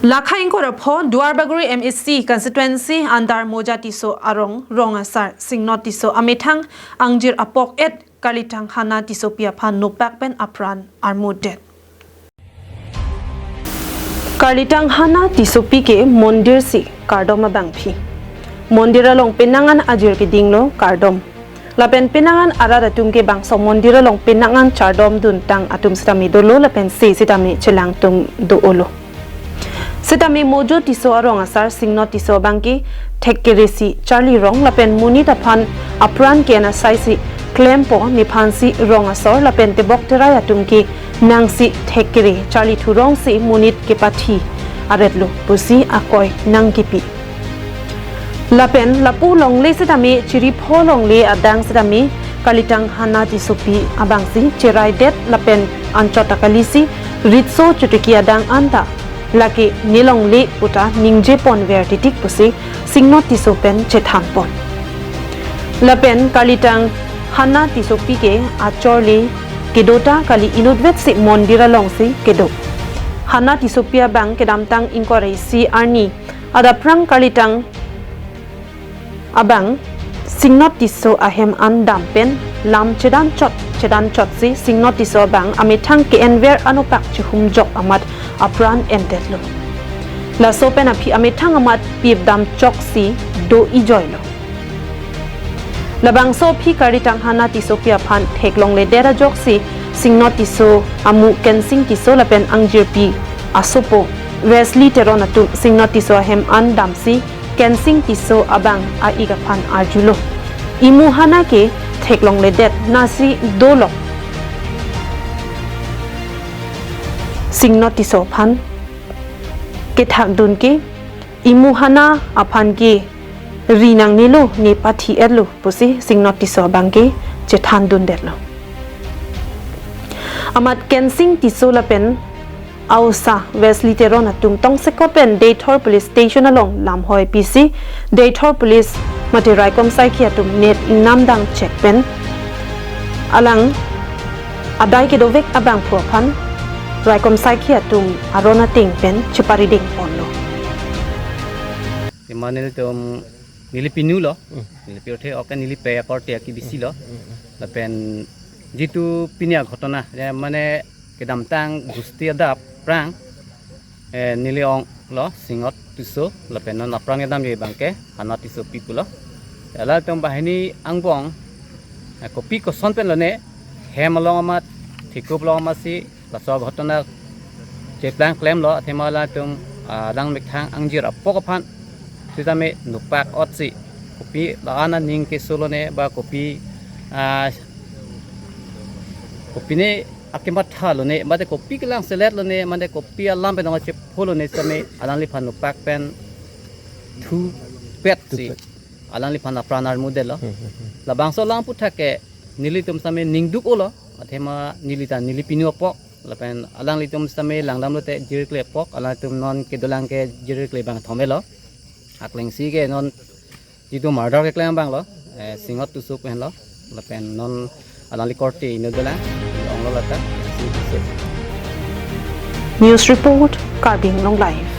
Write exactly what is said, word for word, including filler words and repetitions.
Lakha ingkoi ra pho Duarbagori M A C constituency under Moja Tisso arong rong asar Singnot Tisso amethang angjir apok et Kalitang Hana Tissopi aphan nopak pen apran armudet. Kalitang Hana Tissopi ke mondir si kardom abangpi. Mondir along penang an ajir kedinglo kardom. Lapen penang an arat atum ke bangso mondir along penang an chardom duntang atum sitame dolo lapen se sitame chelangtum do-olo. Sitame Moja Tisso arong asar Singnot Tisso abangke thekkere si charli rong lapen monit aphan apran ke-en asai si klempo nephan si rong asor lapen tebok terai atum ke nangsi thekkere charli thu rong si monit kepathi aretlo pusi akoi nangkipi. Lapen lapu longle sitame chiri pho longle adang sitame Kalitang Hana Tissopi abangsi cheraidet lapen anchot akali si ritso chotiki adang anta lake ne longle puta ningje ponver titik pusi Singnot Tisso pen chethan pon. Lapen Kalitang Hana Tissopi ke achorle kedo ta kali inutvet si mondir along si kedo. Hana Tissopi abang kedamtang ingkoi ra isi arni adapprang Kalitang abang Singnot Tisso ahem an dam pen lam chedan chot chedan chot si Singnot Tisso abang amethang ke-enver anopak chihum jok amat apran endetlo. Laso pen aphi amethang amat pip dam chok si do-ijoilo. Labangso aphi Kalitang Hana Tissopi aphan theklongledet ajok si Singnot Tisso amu Kensing Tisso lapen angjirpi asopo Wesley Teron atum Singnot Tisso ahem an damsi Kensing Tisso abang a-ik aphan arjulo. Imu Hana ke theklongledet nasi dolok. Singnot Tisso aphan kethakdun ke imu Hana aphan ke ri nangnelo ne pathi-etlo pusi Singnot Tisso abang ke chethan dundetlo. Amat Kensing Tisso lapen aosa Wesley Teron atum tongsekot pen Deithor Police Station along lamhoi pisi Deithor Police mate raikom saikhi atum net ingnamdang chek pen alang adai kedovek abangphu aphan raikom saikhi atum aron ateng pen cheparideng ponlo. Emane tum neli pinu lo, neli pirthe oke neli pe akorte aki bisi lo. Lapen jitu pini aghotona, ya mane kedamtang gusti adapprang, eh, neli ong lo Singnot Tisso, lapen non apran kedam je abangke Hana Tissopi pulo. Hala tum banghini angbong, eh, kopi koson pen lone hem along amat, thekup along amat si laso aghotona cheplang klemlo, athema latum, ah, adang methang angjir apok aphan sitame nopak ot si kopi la-an aning keso lone ba kopi, ah, kopi ne akematha lone mate kopi kelang selet lone mate kopi alam pen nong chepho lone sitame alangliphan nopak pen thupet si alangliphan apran armudetlo. Labangso alam aputhak ke nelitum sitame ningduk-olo, athema neli ta neli pinu apok lapen alanglitum sitame langdamlote jirkle apok, alanglitum non kedolang ke jirkle bang thomelo. Aklengsi ke non jitu murder keklem abang lo, eh, Singnot Tisso pen lo, lapen non alangli korte inut dolang, onglo lata, Singnot Tisso. News report, Karbi Anglong Live.